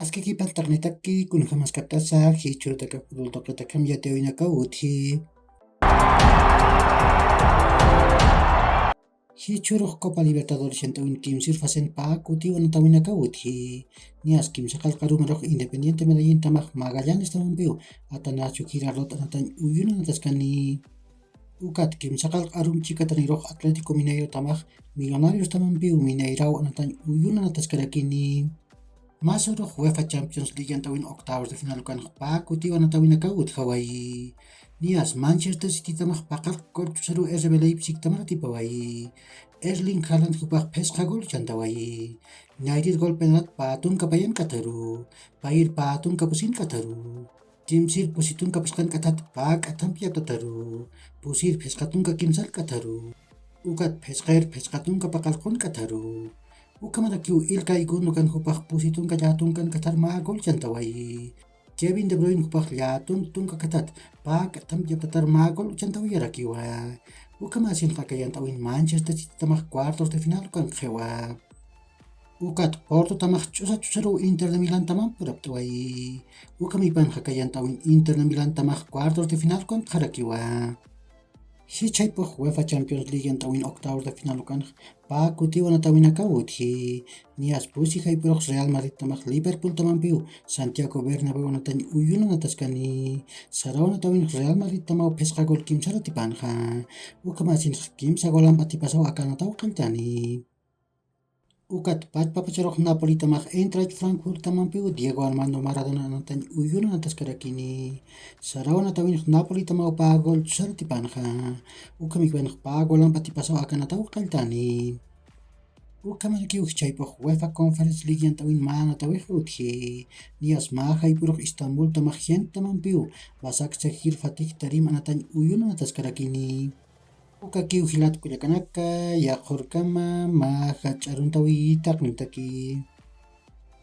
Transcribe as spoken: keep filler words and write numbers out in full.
Askakipaltaqnitaki kunjamaskaptasa jichhurutaka futbol tuqitakam yatiyawinakaw utji. Jichhurux Copa Libertadores yant'awin kimsir fasen pä kutiw anatawinakaw utji. Niyas kimsa qallqarumarux Independiente Medellintamax Magallanestamampiw atanachu kirarlot anatañ uyunanataskani. Ukat kimsa qallqarum chikatanirux Atlético Mineirotamax Millonariostamampiw Mineiraw anatañ uyunanataskarakini. Masürux UEFA Champions League yant'awin octavos de final ukanx pä kutiw anatawinakaw utjawayi. Niyas Manchester Citytamax paqallq gol ch'usaru R B Leipzigtamar atipawayi. Erling Haaland jupax phisqa gol chantawayi. Ñayrir gol penaltat pä tunka payan k'atharu. Payir pä tunka pusin k'atharu. Kimsir pusi tunka phisqan k'athat pä k'athampi yaptataru. Pusir phisqa tunka kimsar k'atharu. Ukat phisqir phisqa tunka paqallqun k'atharu. Ukhamarakiw Ilkay Gundogan jupax pusi tunka llätun ukan k'athar mä gol chantawayi. Kevin De Bruyne jupax llätun tunka k'athat pä k'athampi yaptatar mä gol uchantawayarakiwa. Ukhamäsinxa aka yant'awin Manchester Citytamax cuartos de final ukankxiwa. Ukat Portotamax ch'usa ch'usaruw Inter de Milantamam purapt'awayi. Ukhamipanxa aka yant'awin Inter de Milantamax cuartos de final ukankxarakiwa. Jichhaypux UEFA Champions League yant'awin octavos de final ukanx pä kutiw anatawinakaw utji. Niyas pusi jayp'urux Real Madridtamax Liverpooltamampiw Santiago Bernabéu anatañ uyunanataskani. Saraw anatawinx Real Madridtamaw phisqa gol kimsar atipanxa. Ukhamäsinx kimsa golamp atipasaw aka anataw qalltani. Ukat pachpapacharux Napolitamax Eintracht Frankfurttamampiw Diego Armando Maradona anatañ uyunanataskarakini. Saraw anatawinx Napolitamaw pä gol ch'usar atipanxa. Ukhamikipanx pä golamp atipasaw aka anataw qalltani. Ukhamarakiw jichhaypux UEFA Conference League yant'awin mä anatawix utji. Niyas mä jayp'urux Istanbultamax Genttamampiw Başakşehir Fatih Terim anatañ uyunanataskarakini. Ukakiw jilat kullakanaka, yaqhurkama mä jach'a aruntawitaqnitaki.